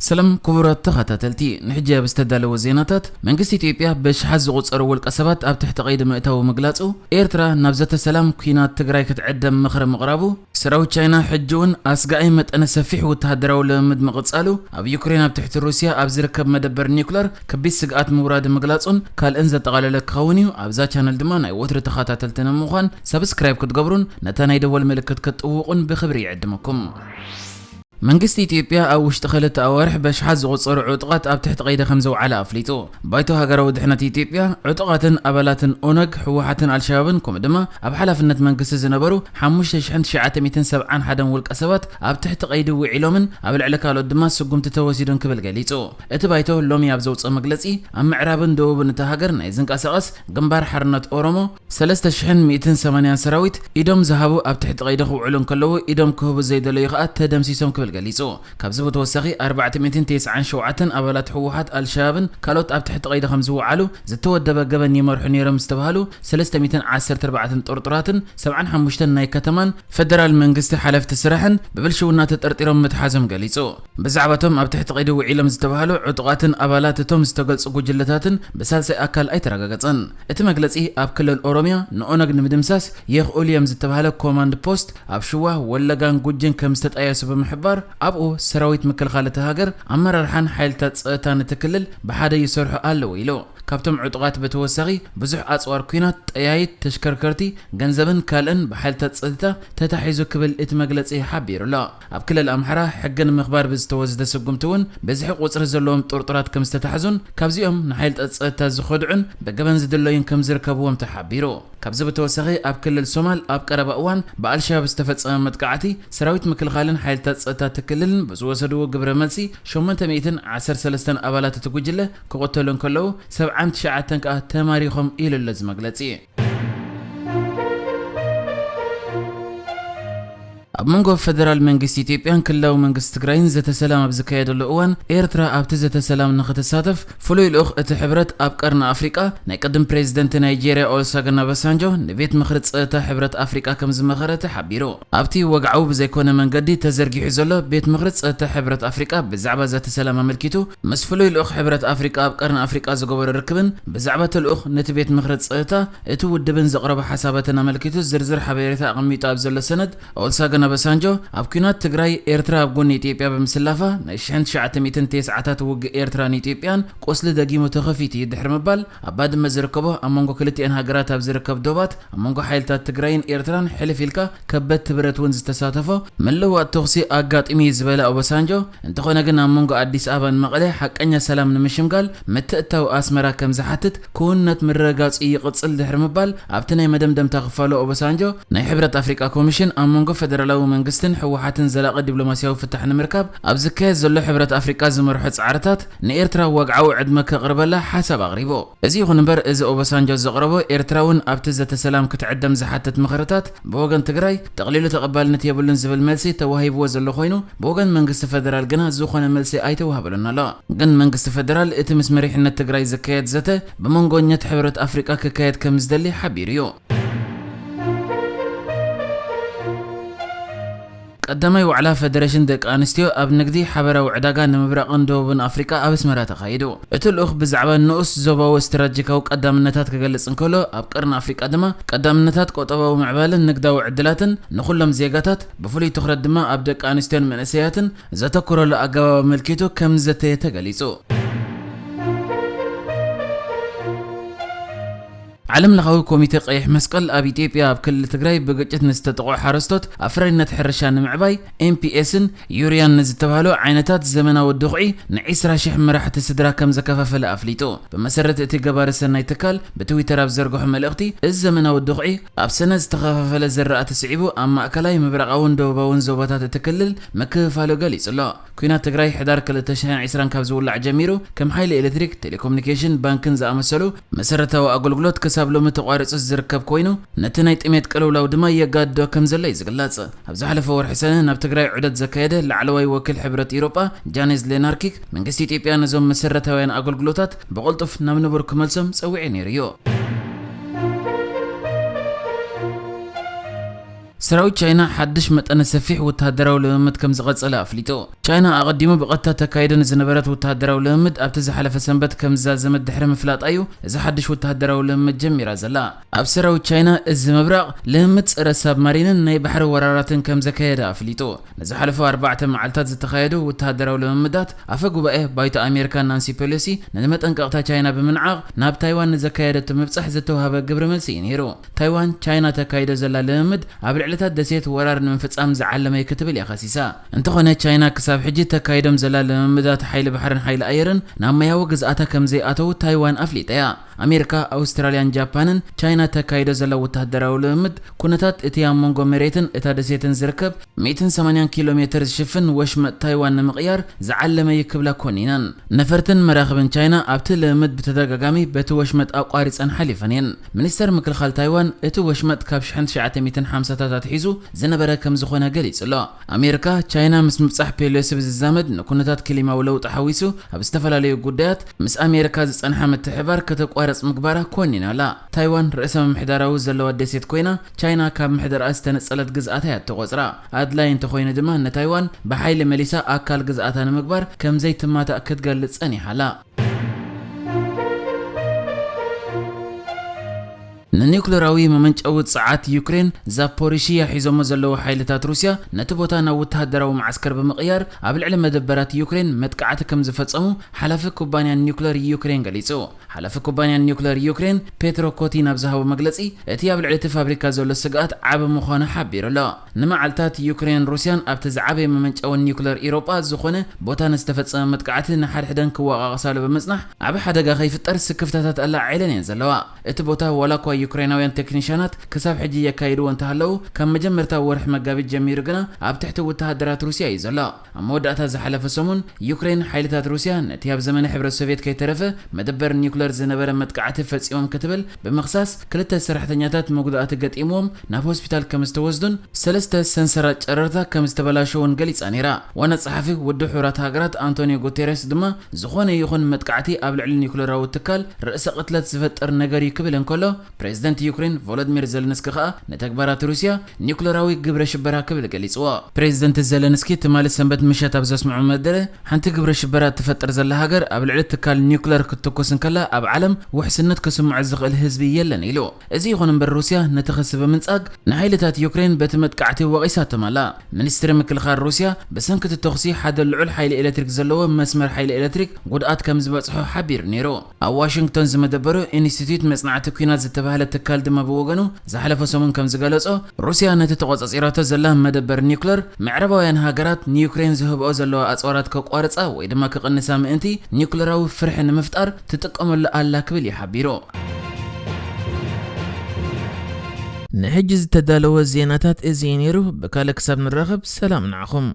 ሰላም ክቡራት ተኸታተልቲ፣ ንሕጂ ኣብ ዝተዳለወ ዜናታት፣ መንግስቲ ኢትዮጵያ በሽሓት ዝቑጸሩ ውልቀ ሰባት ኣብ ትሕቲ ቀይዲ ምእታዉ ምግላጹ፣ ኤርትራ ናብ ዘተ ሰላም ኲናት ትግራይ ክትዕደም ምኽሪ ምቕራቡ፣ ሰራዊት ቻይና ሕጂ እውን ኣስጋኢ መጠነ ሰፊሕ ወተሃደራዊ ልምምድ ምቕጻሉ፣ ኣብ ዩክሬን ኣብ ትሕቲ ሩስያ ኣብ ዝርከብ መደበር ኒውክለር ከቢድ ስግኣት ምውራዱ ምግላጹን ካልእን ዘጠቓለለ ክኸውን እዩ። ኣብዛ ቻነል ድማ ናይ ወትሩ ተኸታተልቲ ንምዃን ሰብስክራይብ ክትገብሩን ነታ ናይ ደወል ምልክት ክትጥውቑን ብኽብሪ ይዕድመኩም። መንግስቲ ኢትዮጵያ ኣብ ውሽጢ ክልተ ኣዋርሕ በሽሓት ዝቑጸሩ ዕጡቓት ኣብ ትሕቲ ቀይዲ ከም ዘውዓለ ኣፍሊጡ። ባይቶ ሃገራዊ ድሕነት ኢትዮጵያ፣ ዕጡቓትን ኣባላትን ኦነግ፣ ህወሓትን ኣልሸባብን፣ ከምኡ ድማ ኣብ ሓላፍነት መንግስቲ ዝነበሩ ሓሙሽተ ሽሕን ትሽዓተ ሚእትን ሰብዓን ሓደን ውልቀ ሰባት ኣብ ትሕቲ ቀይዲ ውዒሎምን ኣብ ልዕሊ ካልኦት ድማ ስጉምቲ ተወሲዱን ክብል ገሊጹ። እቲ ባይቶ ሎሚ ኣብ ዘውጽኦ መግለጺ፣ ኣብ ምዕራብን ደቡብን እታ ሃገር ናይ ዝንቀሳቐስ ግንባር ሓርነት ኦሮሞ፣ ሰለስተ ሽሕን ሚእትን ሰማንያን ሰራዊት ኢዶም ዝሃቡ ኣብ ትሕቲ ቀይዲ ክውዕሉ እንከለዉ፣ ኢዶም ክህቡ ዘይደለዩ ከኣ ተደምሲሶም ክብል ገሊጹ። ካብዚ ብተወሳኺ፣ ኣርባዕተ ሚእትን ተስዓን ሸውዓተን ኣባላት ህወሓት፣ ኣልሸባብን ካልኦት ኣብ ትሕቲ ቀይዲ ከም ዝወዓሉ ዝተወደበ ገበን ይመርሑ ነይሮም ዝተባህሉ ሰለስተ ሚእትን ዓሰርተ ኣርባዕተን ጥርጡራትን ሰብዓን ሓሙሽተን ናይ ከተማን ፌደራል መንግስቲ ሓለፍቲ ስራሕን ብብልሽውና ተጠርጢሮም ምትሓዞም ገሊጹ። ብዛዕባ እቶም ኣብ ትሕቲ ቀይዲ ውዒሎም ዝተባህሉ ዕጡቓትን ኣባላት እቶም ዝተገልጹ ጉጅለታትን ብሳልሳይ ኣካል ኣይተረጋገጸን። እቲ መግለጺ፣ ኣብ ክልል ኦሮሚያ ንኦነግ ንምድምሳስ የኽእሉ እዮም ዝተባህለ ኮማንድ ፖስት ኣብ ሽዋ፣ ወለጋን ጉጂን ከም ዝተጣየሱ ብምሕባር፣ ኣብኡ ሰራዊት ምክልኻል እታ ሃገር፣ ኣመራርሓን ሓይልታት ጸጥታን እቲ ክልል ብሓደ ይሰርሑ ኣለዉ ኢሉ። ካብቶም ዕጡቓት ብተወሳኺ፣ ብዙሕ ኣጽዋር ኲናት፣ ጠያይት፣ ተሽከርከርቲ፣ ገንዘብን ካልእን ብሓይልታት ጸጥታ ተታሒዙ ክብል እቲ መግለጺ ሓቢሩ ኣሎ። ኣብ ክልል ኣምሓራ ሕጊ ንምኽባር ብዝተወስደ ስጉምቲ እውን ብዝሒ ቁጽሪ ዘለዎም ጥርጡራት ከም ዝተታሕዙን ካብዚኦም ንሓይልታት ጸጥታ ዝኸድዑን ብገበን ዝድለዩን ከም ዝርከብዎም ተሓቢሩ። ካብዚ ብተወሳኺ ኣብ ክልል ሶማል ኣብ ቀረባ እዋን ብኣልሸባብ ዝተፈጸመ መጥቃዕቲ ሰራዊት ምክልኻልን ሓይልታት ጸጥታ እቲ ክልልን ብዝወሰድዎ ግብረ መልሲ ሸሞንተ ሚእትን ዓሰርተ ሰለስተን ኣባላት እቲ ጉጅለ ክቕተሉ እንከለዉ ሰብዓን ትሽዓተን ከኣ ተማሪኾም ኢሉ ኣሎ እዚ መግለጺ። ኣብ መንጎ ፈደራል መንግስቲ ኢትዮጵያን ክልላዊ መንግስቲ ትግራይን ዘተ ሰላም ኣብ ዝካየደሉ እዋን፣ ኤርትራ ኣብቲ ዘተ ሰላም ንኽትሳተፍ ፍሉይ ልኡኽ እቲ ሕብረት ኣብ ቀርኒ ኣፍሪቃ ናይ ቅድም ፕሬዚደንት ናይጄርያ ኦሉሰጉን ኦባሳንጆ ንቤት ምኽሪ ጸጥታ ሕብረት ኣፍሪቃ ከም ዝመኸረ ተሓቢሩ። ኣብቲ ወግዓዊ ብዘይኮነ መንገዲ ተዘርጊሑ ዘሎ ቤት ምኽሪ ጸጥታ ሕብረት ኣፍሪቃ ብዛዕባ ዘተ ሰላም ኣመልኪቱ ምስ ፍሉይ ልኡኽ ሕብረት ኣፍሪቃ ኣብ ቀርኒ ኣፍሪቃ ዝገበሮ ርክብን ብዛዕባ እቲ ልኡኽ ነቲ ቤት ምኽሪ ጸጥታ እቲ ውድብን ዘቕረቦ ሓሳባትን ኣመልኪቱ ዝርዝር ሓበሬታ ኣቐሚጡ ኣብ ዘሎ ሰነድ፣ ኦሉሰጉን ኦባሳንጆ ኣብ ኲናት ትግራይ ኤርትራ ኣብ ጎኒ ኢትዮጵያ ብምስላፋ ናይ ሽሕን ትሽዓተ ሚእትን ተስዓታት ውግእ ኤርትራን ኢትዮጵያን ቁስሊ ደጊሙ ተኸፊቱ እዩ ድሕሪ ምባል፣ ኣብ ባድመ ዝርከቦ ኣብ መንጎ ክልቲኤን ሃገራት ኣብ ዝርከብ ዶባት ኣብ መንጎ ሓይልታት ትግራይን ኤርትራን ሕልፍ ኢልካ ከበድቲ ብረት እውን ዝተሳተፎ ምልውዋጥ ተኹሲ ኣጋጢሙ እዩ ዝበለ ኦባሳንጆ፣ እንተኾነ ግን ኣብ መንጎ ኣዲስ ኣበባን መቐለ ሓቀኛ ሰላም ንምሽምጋል ምትእትታው ኣስመራ ከም ዝሓትት ክውንነት ምርግጋጹ ይቕጽል ድሕሪ ምባል፣ ኣብቲ ናይ መደምደምታ ክፋሉ ኦባሳንጆ፣ ናይ ሕብረት ኣፍሪቃ ኮሚሽን ኣብ መንጎ ፈደራላዊ መንግስትን ህወሓትን ዘላቒ ዲፕሎማስያዊ ፍታሕ ንምርካብ ኣብ ዝካየድ ዘሎ ሕብረት ኣፍሪቃ ዝመርሖ ጻዕርታት ንኤርትራ ወግዓዊ ዕድመ ከቕርበላ ሓሳብ ኣቕሪቡ። እዚ ይኹን እምበር፣ እዚ ኦባሳንጆ ዘቕረቦ ኤርትራ እውን ኣብቲ ዘተ ሰላም ክትዕደም ዝሓትት ምኽርታት ብወገን ትግራይ ጠቕሊሉ ተቐባልነት የብሉን ዝብል መልሲ ተዋሂብዎ ዘሎ ኮይኑ፣ ብወገን መንግስቲ ፈደራል ግና ዝኾነ መልሲ ኣይተዋህበሉን ኣሎ። ግን መንግስቲ ፈደራል እቲ ምስ መሪሕነት ትግራይ ዝካየድ ዘተ ብመንጎኛት ሕብረት ኣፍሪቃ ክካየድ ከም ዝደሊ ሓቢሩ እዩ። ቀዳማይ ዋዕላ ፈደሬሽን ደቂ ኣንስትዮ ኣብ ንግዲ ሓበራዊ ዕዳጋ ንምብራቕን ደቡብን ኣፍሪቃ ኣብ ኣስመራ ተኻይዱ። እቲ ልኡኽ ብዛዕባ ንኡስ ዞባዊ ስትራቴጂካዊ ቀዳምነታት ክገልጽ እንከሎ፣ ኣብ ቀርኒ ኣፍሪቃ ድማ ቀዳምነታት ቁጠባዊ ምዕባለን ንግዳዊ ዕድላትን ንኹሎም ዜጋታት፣ ብፍሉይ ትኹረት ድማ ኣብ ደቂ ኣንስትዮን መንእሰያትን ዘተኩረሉ ኣገባብ ኣመልኪቱ ከም ዝዘተየ ተገሊጹ። ዓለም ለኻዊ ኮሚቴ ቀይሕ መስቀል ኣብ ኢትዮጵያ ኣብ ክልል ትግራይ ብግጭት ንዝተጠቕዑ ሓረስቶት ኣፍራይነት ሕርሻ ንምዕባይ ኤምፒኤስን ዩርያን ንዝተባህሉ ዓይነታት ዘመናዊ ድኹዒ ንዒስራ ሺሕ መራሕቲ ስድራ ከም ዘከፋፈለ ኣፍሊጡ። ብመሰረት እቲ ገባሪ ሰናይ ትካል ብትዊተር ኣብ ዘርግሖ መልእኽቲ፣ እዚ ዘመናዊ ድኹዒ ኣብ ሰነ ዝተኸፋፈለ ዝራእቲ ስዒቡ ኣብ ማእከላይ ምብራቓውን ደቡባውን ዞባታት እቲ ክልል ምክፍፋሉ ገሊጹ ኣሎ። ኲናት ትግራይ ሕዳር ክልተ ሽሕን ዕስራን ካብ ዝውላዕ ጀሚሩ፣ ከም ሓይሊ ኤሌክትሪክ፣ ቴሌኮሙኒኬሽን፣ ባንክን ዝኣመሰሉ መሰረታዊ ኣገልግሎት ክሳብ ሎሚ ተቋሪጹ ዝርከብ ኮይኑ፣ ነቲ ናይ ጥሜት ቅልውላው ድማ የጋድዶ ከም ዘሎ እዩ ዝግለጽ። ኣብ ዝሓለፈ ወርሒ ሰነ ናብ ትግራይ ዑደት ዘካየደ ላዕለዋይ ወኪል ሕብረት ኢሮጳ ጃኔዝ ሌናርኪክ፣ መንግስቲ ኢትዮጵያ ነዞም መሰረታውያን ኣገልግሎታት ብቕልጡፍ ናብ ንቡር ክመልሶም ጸዊዑ ነይሩ እዩ። ሰራዊት ቻይና ሓድሽ መጠነ ሰፊሕ ወተሃደራዊ ልምምድ ከም ዝቐጸለ ኣፍሊጡ። ቻይና ኣቐዲሙ ብቐጥታ ተካይዶ ንዝነበረት ወተሃደራዊ ልምምድ ኣብቲ ዝሓለፈ ሰንበት ከም ዝዛዘመት ድሕሪ ምፍላጣ እዩ እዚ ሓድሽ ወተሃደራዊ ልምምድ ጀሚራ ዘላ። ኣብ ሰራዊት ቻይና እዚ ምብራቕ ልምምድ ጸረ ሳብማሪንን ናይ ባሕሪ ወራራትን ከም ዘካየደ ኣፍሊጡ። ንዝሓለፉ ኣርባዕተ መዓልታት ዝተኻየዱ ወተሃደራዊ ልምምዳት ኣፈ ጉባኤ ባይቶ ኣሜሪካ ናንሲ ፔሎሲ ንመጠንቀቕታ ቻይና ብምንዓቕ ናብ ታይዋን ንዘካየደቶ ምብጻሕ ዝተዋህበ ግብረ መልሲ እዩ ነይሩ። ታይዋን ቻይና ተካይዶ ዘላ ልምምድ ኣብ ልዕልታት ደሴት ወራር ንምፍጻም ዝዓለመ እዩ ክትብል እያ ከሲሳ። እንተኾነ ቻይና ክሳብ ሕጂ ተካይዶም ዘላ ልምምዳት ሓይሊ ባሕርን ሓይሊ ኣየርን ናብ ማያዊ ግዝኣታ ከም ዘይኣተዉ ታይዋን ኣፍሊጣ እያ። ኣሜሪካ፣ ኣውስትራልያን ጃፓንን ቻይና ተካይዶ ዘላ ወተሃደራዊ ልምምድ ኩነታት እቲ ኣብ መንጎ መሬትን እታ ደሴትን ዝርከብ ሚእትን ሰማንያን ኪሎ ሜትር ዝሽፍን ወሽመጥ ታይዋን ንምቕያር ዝዓለመ እዩ ክብላ ኮኒነን። ነፈርትን መራኽብን ቻይና ኣብቲ ልምምድ ብተደጋጋሚ በቲ ወሽመጥ ኣቋሪጸን ሓሊፈን እየን። ሚኒስተር ምክልኻል ታይዋን እቲ ወሽመጥ ካብ ሽሕን ትሽዓተ ሚእትን ሓምሳታት ኣትሒዙ ዝነበረ ከም ዝኾነ ገሊጹ ኣሎ። ኣሜሪካ፣ ቻይና ምስ ምብጻሕ ፔሎሲ ብዝዛመድ ንኩነታት ክሊማዊ ለውጢ ሓዊሱ ኣብ ዝተፈላለዩ ጉዳያት ምስ ኣሜሪካ ዝጸንሓ ምትሕብባር ከተቋርጽ ምግባራ ኮኒና ኣላ። ታይዋን ርእሰ ምምሕዳራዊ ዘለዋ ደሴት ኮይና ቻይና ካብ ምሕደርኣ ዝተነጸለት ግዝኣት እያ እትቖጽራ። ኣድላይ እንተኾይኑ ድማ ንታይዋን ብሓይሊ መሊሳ ኣካል ግዝኣታ ንምግባር ከም ዘይትማታእ ክትገልጽ ጸኒሓ ኣላ። ንኒውክለራዊ መመንጨዊ ጸዓት ዩክሬን ዛፖሪሺያ ሒዞሞ ዘለዉ ሓይልታት ሩስያ ነቲ ቦታ ናብ ወተሃደራዊ መዓስከር ብምቕያር ኣብ ልዕሊ መደበራት ዩክሬን መጥቃዕቲ ከም ዝፈጸሙ ሓላፊ ኩባንያ ኒውክለር ዩክሬን ገሊጹ። ሓላፊ ኩባንያ ኒውክለር ዩክሬን ፔትሮ ኮቲን ኣብ ዝሃቦ መግለጺ እቲ ኣብ ልዕሊ እቲ ፋብሪካ ዘሎ ስግኣት ዓቢ ምዃኑ ሓቢሩ ኣሎ። ንመዓልታት ዩክሬን ሩስያን ኣብቲ ዝዓበየ መመንጨዊ ኒውክለር ኢሮጳ ዝኾነ ቦታ ንዝተፈጸመ መጥቃዕቲ ንሓድሕደን ክወቓቐሳሉ ብምጽናሕ ዓቢ ሓደጋ ከይፍጠር ስክፍታታት ኣላዓዒለን እየን ዘለዋ። እቲ ቦታ ዋላ እኳ ዩክሬናውያን ቴክኒሻናት ክሳብ ሕጂ የካይድዎ እንተሃለዉ ካብ መጀመርታ ወርሒ መጋቢት ጀሚሩ ግና ኣብ ትሕቲ ወተሃደራት ሩስያ እዩ ዘሎ። ኣብ መወዳእታ ዝሓለፈ ሰሙን ዩክሬን ሓይልታት ሩስያ ነቲ ኣብ ዘመነ ሕብረት ሶቭየት ከይተረፈ መደበር ኒውክለር ዝነበረ መጥቃዕቲ ፈጺሞም ክትብል ብምኽሳስ ክልተ ሰራሕተኛታት መጉዳእቲ ገጢምዎም ናብ ሆስፒታል ከም ዝተወስዱን ሰለስተ ሰንሰራት ጨረርታ ከም ዝተበላሸውን ገሊጻ ነይራ። ዋና ጸሓፊ ውድብ ሕቡራት ሃገራት ኣንቶኒዮ ጉቴሬስ ድማ ዝኾነ ይኹን መጥቃዕቲ ኣብ ልዕሊ ኒውክለራዊ ትካል ርእሰ ቅትለት ዝፈጥር ነገር እዩ ክብል እንከሎ ፕሬዚደንት ዩክሬን ቮሎዲሚር ዘለንስኪ ከኣ ንተግባራት ሩስያ ኒውክለራዊ ግብረ ሽበራ ክብል ገሊጽዎ። ፕሬዚደንት ዘለንስኪ ትማሊ ሰንበት ምሸት ኣብ ዘስምዖ መደረ ሓንቲ ግብረ ሽበራ እትፈጥር ዘላ ሃገር ኣብ ልዕሊ ትካል ኒውክለር ክትትኩስ እንከላ ኣብ ዓለም ውሕስነት ክስምዖ ዝኽእል ህዝቢ የለን ኢሉ። እዚ ይኹን እምበር ሩስያ ነቲ ክሲ ብምንጻግ ንሓይልታት ዩክሬን በቲ መጥቃዕቲ ወቒሳቶም ኣላ። ሚኒስትሪ ምክልኻል ሩስያ ብሰንኪ እቲ ተኹሲ ሓደ ልዑል ሓይሊ ኤሌክትሪክ ዘለዎ መስመር ሓይሊ ኤሌክትሪክ ጉድኣት ከም ዝበጽሖ ሓቢሩ ነይሩ። ኣብ ዋሽንግቶን ዝመደበሩ ኢንስቲትዩት መጽናዕቲ ኲናት ዝተባህለ ትካል ድማ ብወገኑ ዝሓለፈ ሰሙን ከም ዝገለጾ ሩስያ ነቲ ተቖጻጺራቶ ዘላ መደበር ኒውክለር ምዕራባውያን ሃገራት ንዩክሬን ዝህብኦ ዘለዋ ኣጽዋራት ከቋርጻ ወይ ድማ ክቕንሳ ምእንቲ ኒውክለራዊ ፍርሒ ንምፍጣር ትጥቀመሉ ኣላ ክብል እዩ ሓቢሩ። ንሕጂ ዝተዳለወ ዜናታት እዚ እዩ ነይሩ። ብካልእ ክሳብ ንራኸብ ሰላም ንዓኹም።